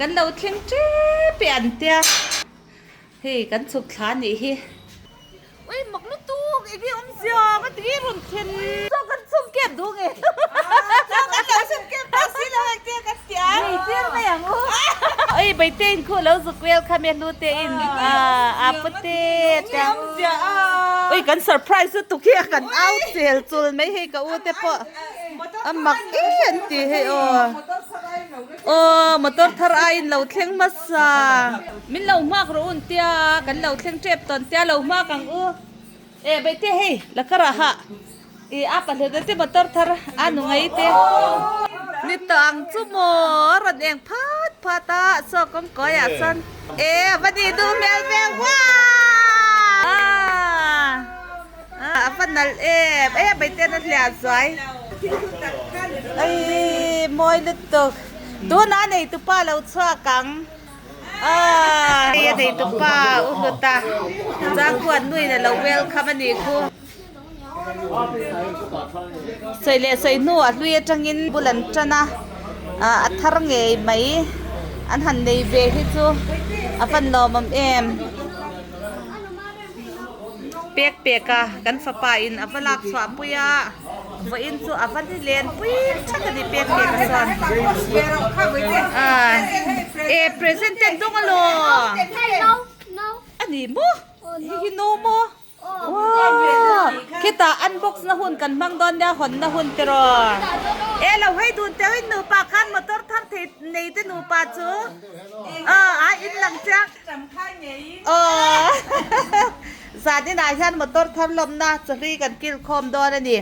Kan lo thleng tep e an tia. Hei kan chhuk thla nih hi. Ui mak lutuk eng nge awmzia ka ti nge rawn thlen. Chaw kan chhum kep duh nge. Chaw kan lo chhum kep ta si lo ang tia kan ti ang. Ngei tir mai ang u. Ui Baite in khuh lo zuk vel kha me hlu te in a pute te. Ui kan surprise lutuk hi a kan au chel chul mai hei ka u te pawh a mak em an ti hei aw. Aw motor thar aiin lo thleng hmasa. Min lo hmak rawh un tia kan lo thleng tep tawn tia lo hmak ang u. E Baite hei la ka rah ha i a pahlet te motor thar a nu ngai te. Ni tawh ang chu maw a rawn eng phat phat a saw kawngkawi ah chuan e a va nih duh hmel ve uaa a va nalh em e Baite an a hliah zuai ei mawi lutuk tunah a neitupa lo chhuak ang. Aaa a nei tupa u hlut a chuan khu an nuin a lo welcome a nih khu sawi leh sawi hnu a hlui atangin bul an tan a ah a thar ngei mai an han nei ve hi chu a van lawmawm em pek pek a kan fapa in a va lak chhuah pui a. Vawiin chu a va ni len pui that a ni pek pek a chuan ah e present ten dawng alaw a ni maw hei hi no maw wow khitah unbox na hun kan hmang dawn nia hawn na hun te raw e lo hei dun teuh in nupa khan motor thar thei nei te nupa chu ah a in lang chiang Aw zan inah hian motor thar lawmna chawhlui kan kil khawm dawn a ni.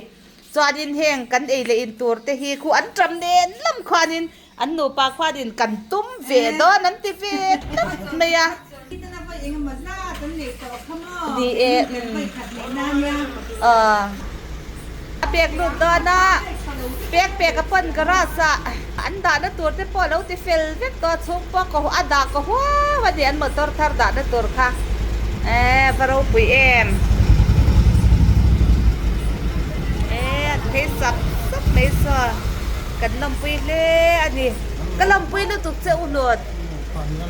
Chuanin heng kan ei leh in tur te hi khu an ṭam nen lam khuanin an nupa khuanin kan tum ve dawn an ti ve tlat mai a. Ni e aw. A pek lut dawn a, pek pek a pawn garage ah an dahna tur te pawh a lo ti fel vek tawh a, chhung pawh ka a dah ka huau a ni an motor thar dahna tur kha eh va ropui em eh an phei sap sap mai saw kan lawmpui hle a ni ka lawmpui lutuk che u lut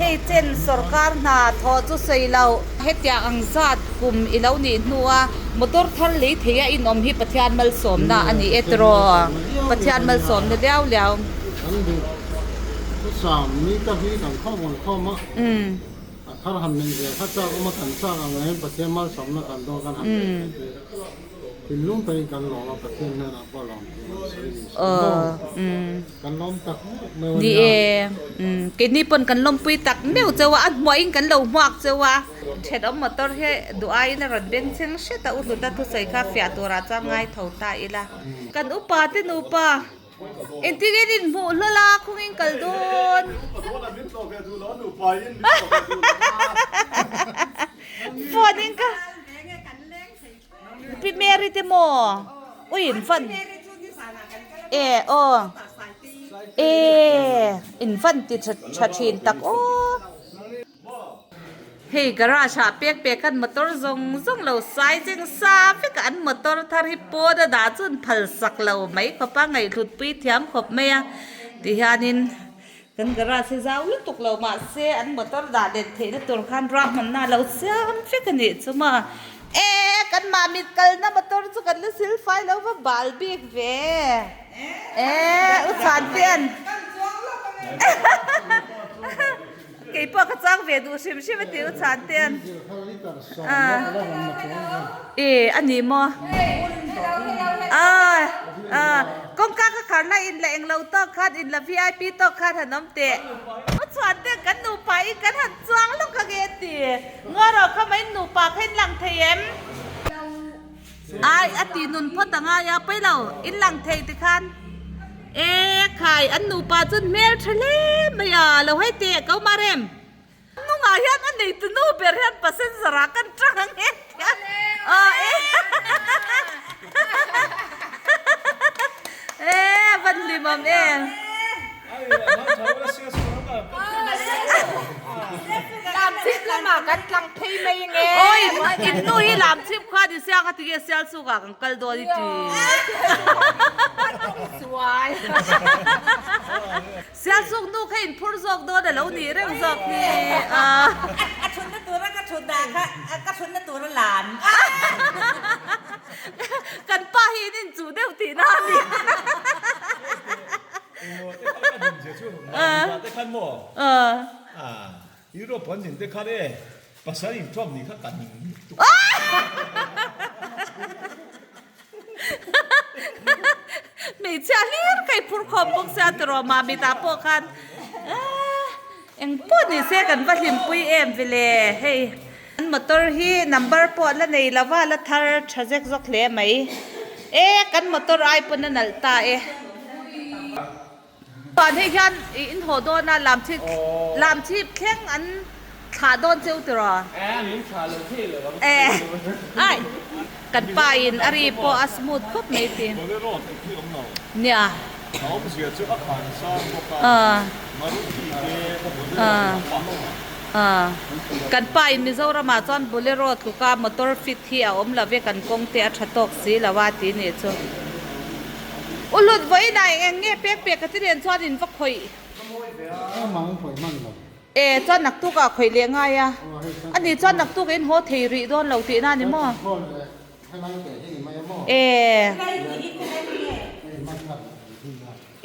hei chen sawrkar hna thawh chu sawi loh. Hetiang ang zat kum i lo nih hnua motor thar lei theia inawm hi Pathian malsawmna a ni e tiraw? Pathian malsawmna liau liau. Kan duh thusam ni ka hi kan khawm ang khawm a, a thar han neih ve kha chak awm a, kan chak ang reng Pathian malsawmna kan dawn kan han neih theih hi thinlung takin kan lawm a, Pathian hnenah pawh lawm thu kan sawi ni sawi maw? Kan lawm tak meuh meuh a Ni nia. e, umm keini pawn kan lawmpui tak meuh cheu a, a hmuahin kan lo hmuak cheu a. Thenawm motor hi duh aiin a rawn beng cheng hret a, u Hluta thusawi kha fiah turah chuan ngai tho ta ila. Kan upa te nupa engtin nge in hmuh hlawl a, khawngin kal dawn. Phone in ka Pi Mary te maw? Ui in van e aw e in van ti tha thin tak aw. Hei garage ah pek pek an motor zawng zawng lo sai cheng sa vek a an motor thar hi pawn a dah chu an phal sak lo mai khawp a ngaihhlut pui thiam khawp mai a tihianin Kan garage hi zau lutuk lo mahse an motor dah let theihna tur khan ruahmanna a lo siam vek a nih chu maw. E kan mahmit kalna motor chu kan la sil fai lo va bal bik ve e u Chhantean kei pawh ka chang ve duh hrim hrim a ti u Chhantean e a ni maw a a kawngka ka khar lai in la englo tawk khan in la vip tawk khan han awm teh. U Chhuante kan nupa in kan han chuang lawk ang e ti. Ngaw rawh kha mai nupa kha in lang thei em? Ai a ti nun phawt a ngai a pawi lo in lang thei ti khan e khai an nupa chuan hmel tha hle mai a lo hei teh ko mar em? Hnungah hian a neitu nu ber hian passenger ah kan tang ang e tia aw e e a van hlim awm em. Lam chhip lamah kan tlang phei mai nge. Awi in nu hi lam chhip kha ni sia ka ti nge sial chhuk ah kan kal dawn i ti. Sual. Sialsuk nu kha in phur zawk dawn a lo nih reng zawk hi a. A thutna tura ka thut dah kha ka thutna tur a lan. Kan pa hi in inchuh deuh tihna a ni. Engmaw te kha ka din zia chu mahni te khan maw? Europe an din te khan e pasal inthuam nih kha ka ning lutuk. Hmeichhia hlir ka i phur khawm bawk sia tiraw Mamita pawh khan eng pawh ni se kan va hlimpui em vile hei an motor hi number pawh la nei lo va la thar tha zek zawk hle mai e kan motor ai pawn a nalh ta e. Chuan hei hian i inhaw dawn a, lam chhip lam chhip thleng an thlah dawn cheu tiraw? Eh, min thlah lo thei lo ang. Eh, ai, kan pa in a ri pawh a smooth khawp mai ti. Bolero tih khi awm lo. Nia. A awmzia chu a khan sang bawk a, Maruti te Bolero a pah A. Kan pa in Mizoram ah chuan Bolero tluka motor fit hi a awm lo ve, kan kawng te a tha tawk si lo a ti nih chu. U lut vawiin ah eng eng nge pek pek ka ti nen chuan in va khawih. E chuan naktuk ah khawih leh ngai a. Ani chuan naktuk in haw thei rih dawn lo tihna a ni maw? E.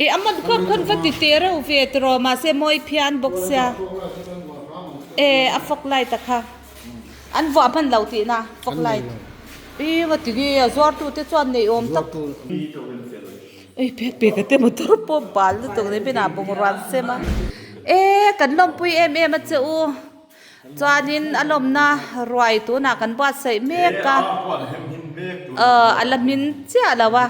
E a man khawp khan va ti teh reuh ve tiraw mahse mawi phian bawk sia. E a fog light a kha. An vuah hman lo tihna fog light. I nga ti nge a zuartu te chuan nei awm tak. Ei pek pek a te motor pawh bal lutuk ni pinah bungrua an sem a. E kan lawmpui em em a che u. Chuanin a lawmna ruai tunah kan buatsaih mek a. A la hmin chiah lo a.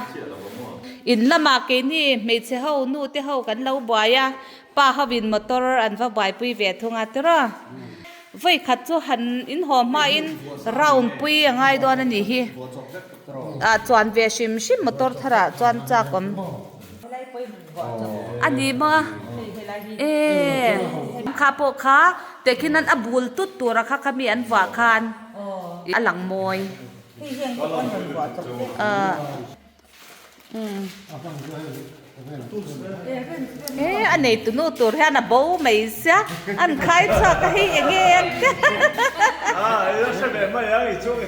In lamah keini hmeichhe ho nu te ho kan lo buai a. Pa hovin motor an va buaipui ve thung a tiraw. Vawi khat chu han inhaw hmain round pui a ngai dawn a nih hi. Ah chuan ve hrim hrim motor tharah chuan chak awm a ni maw e kha pawh kha tehkhin an a bul tut tura kha khami an vuah khan a lang mawi. He a nei tunu tur hian a bo mai sia an khai chhuak a hei eng nge ang te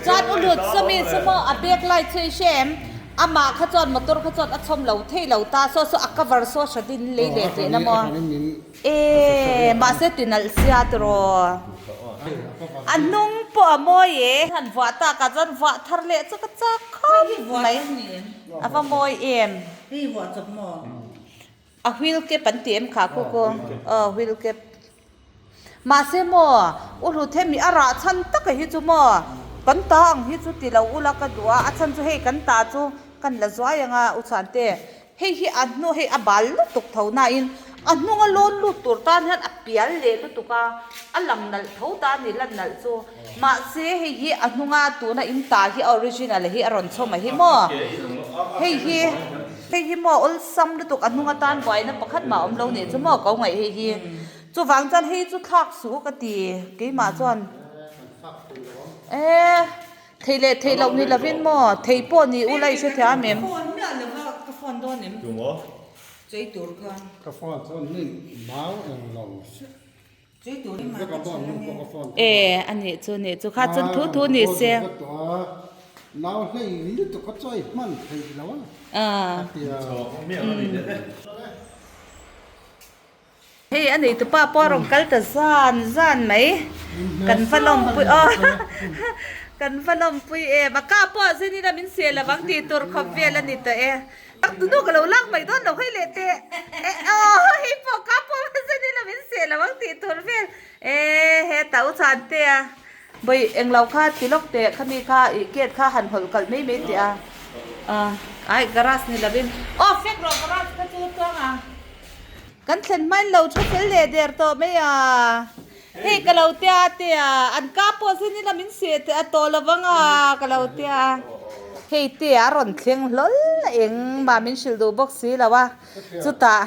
chuan u lut sawmi chu maw a back light chu i hre em amah kha chuan motor kha chuan a chhawm lo thei lo ta saw saw a cover saw hra din lei leh tih na maw. E, mahse ti nalh sia tiraw. A hnung pawh a mawi e. Han vuah tak ah chuan vuah thar leh chu ka chak khawp mai. A va mawi em. A wheel cap an ti em kha khu khu. Aw wheel cap. Mahse maw u hlut hemi a rah chhan taka hi chu maw kan ta ang hi chu ti lo ula ka duh a, a chhan chu hei kan ta chu kan la zuai ang a u chhuante. Hei hi a hnu hei a bal lutuk tho nain a hnunga lawn lut tur tan hian a pial leh lutuk a, a lang nalh tho ta a ni lan nalh chu. Mahse hei hi a hnunga tuna in ta hi a original hi a rawn chhawm a hi maw? Hei hi hei hi maw awlsam lutuk a hnunga tan buaina pakhat mah a awm lo nih chu maw ko ngaih hei hi. Chuvang chuan hei chu thlak suh ka ti keimah chuan e. Thei leh theih loh ni lovin maw? Thei pawh ni ula i hre thiam em? Phone miah lova ka phone dawn em? Tumaw? Chei tur khan. Ka phone chuan mi mau eng lo sia. Chei tur in Ka phone nu pawh ka phone. E a nih chu nih chu kha chuan thu thu ni se. Nau hlei lutuk a chawi hman thei lo a. A tia. Hei a neitupa pawh a rawn kal ta zan zan mai kan va lawmpui aw kan va lawmpui em a ka pawh a zin ila min sel avang tih tur khawp vel a ni tawh e tak tunu ka lo lak mai dawn lo hei leh teh e aw hei pawh ka pawh a zin ila min sel avang tih tur vel e hetah u chhan te a bawi englo kha ti lawk teh khami kha ih gate kha han hawlh kalh mai mai teh a ai garage ni lovin aw fek rawh garage kha chu chuang a. Kan thlen hmain lo thu fel leh der tawh mai a, hei ka lo tia te a, an ka pawh zin ila min seh teh a tawh lo vang a ka lo tia, hei te a rawn thleng hlawl engmah min hrilh duh bawk si lo a, chutah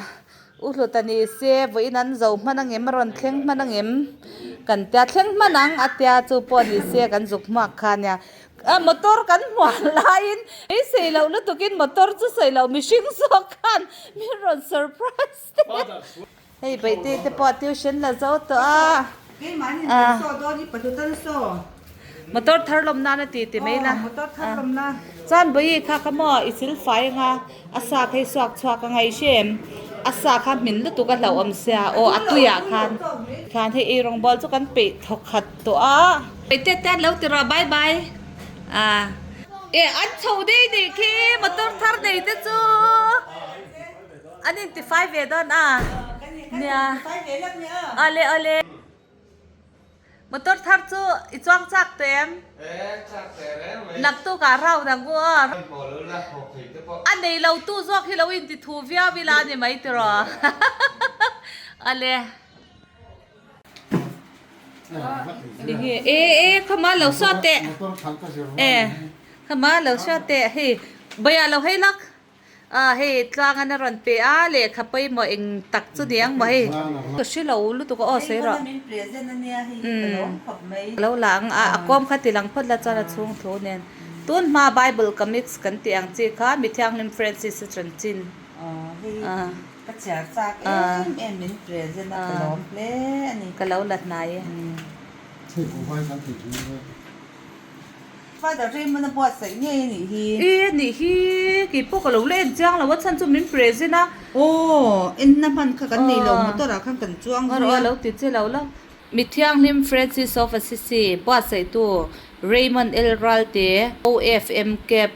u hlut a ni se vawiin an zo hman angem a rawn thleng hman angem kan tia thleng hman ang a tia chu pawh ni se kan zuk hmuak kha nia. A motor kan hmuan laiin beisei loh lutukin motor chu sawi loh mihring zawk khan min rawn surprise te. Hei Baihte te pawh tuition la zo tawh a. Keimahni kan saw dawn i pahlut an saw. Motor thar lawm nan a ti ti mai la. Motor thar lawm na. Chuan Bawihi kha kha maw i sil fai anga a sa kha i suak chhuak a ngaih hre em? A sa kha hmin lutuk a hlauhawm sia aw a tuiah khan khan hei eirawng ball chu kan peih thawk khat tawh a. Peih te an lo ti rawh bye bye a. E an chho dei nih khi motor thar nei te chu an intifai ve dawn a nia awle awle. Motor thar chu i chuang chak teh em? E, chak teh reng mai. Naktuk ah round ang u aw. Hmanhmawh lo la hawk thei te pawh. A nei lo tu zawk hi lo inti thu viau ila a ni mai tiraw. Ale. Enge e e khama lo saw teh. E khama lo saw teh hei bawihah lo hei lak. Ah hei tlang an a rawn pe a lehkha pawimawh eng tak chu niang maw hei. Ka hre lo lutuk a aw sawi rawh. Umm ka lo la ang a a kawm kha ti lang phawt la chuan a chhung thu nen tun hma bible comics kan tih ang chi kha mithianghlim Francis a chanchin ah ah ka lo la hnai e. Father Raymond a buatsaih ngei a nih hi. E nih hi, kei pawh ka lo la en chiang lo a chhan chu min present a. Aw, enna hman kha kan nei lo, motor ah khan kan chuang zui a. Lo ti che lo lo. Mithianghlim Francis of Assisi buatsaihtu Raymond L. Ralte, OFM Cab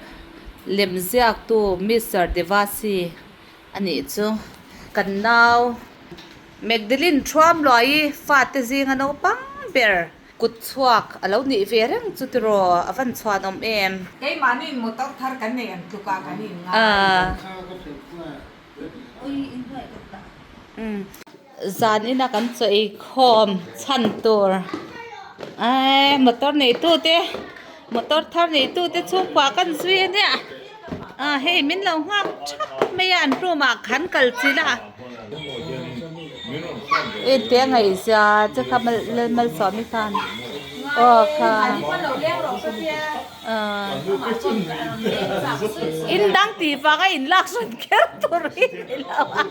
lemziaktu Mister Devasi a nih chu. Kan nau Magdalene Thuamluai fate zinga naupang ber. Kut chhuak a lo nih ve reng chu tiraw a van chhuan awm em? Keimahniin motor thar kan nei ang tlukah kan in ngai. Zan ina kan chaw ei khawm chhan tur ae motor neitu te motor thar neitu te chhungkua kan zui a nia a hei min lo nghak thap mai a an room ah khan kal chilh a. Ente a ngaihzia che kha Lalmalsawmi khan aw kha in dang tih vang a in lak hran kher tur hi ni lo a.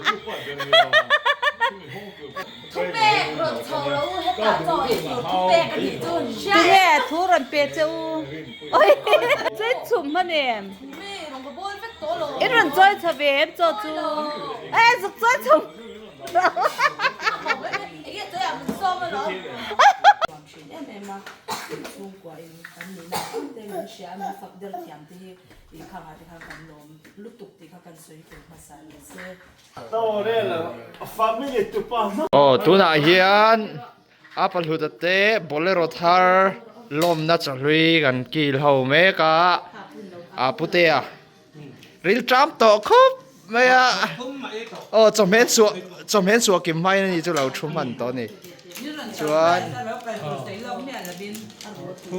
Tunge thu rawn pe che u oi chei chhum hman em. In rawn chawi chho ve em chaw chu e zuk chawi chho Aw tunah hian a pahluta te bolero thar lawmna chawhlui kan kil ho mek a a putea ril ṭam tawh khawp mai a aw chawhmeh chhuah chawhmeh chhuah kim hmain ani chu lo thu hman tawh a ni chuan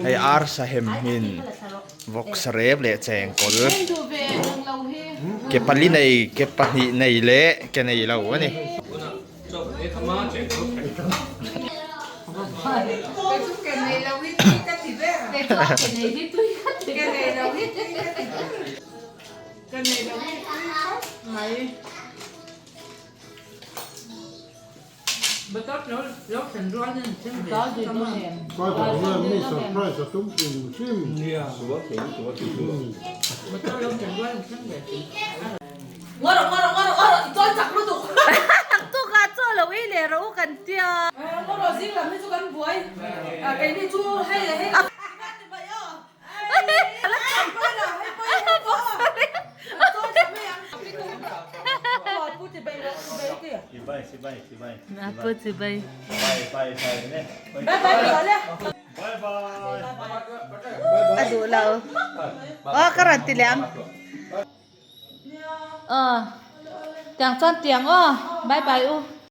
hei arsa hem hmin vawksa rep leh chengkawl ke pali nei ke pahnih nei leh ke nei lo a ni. Tukah chaw lo ei leh rawh u kan tia. A duh lo. Aw ka rawn ti leh ang. Aw tiang chuan tiang aw bye bye u.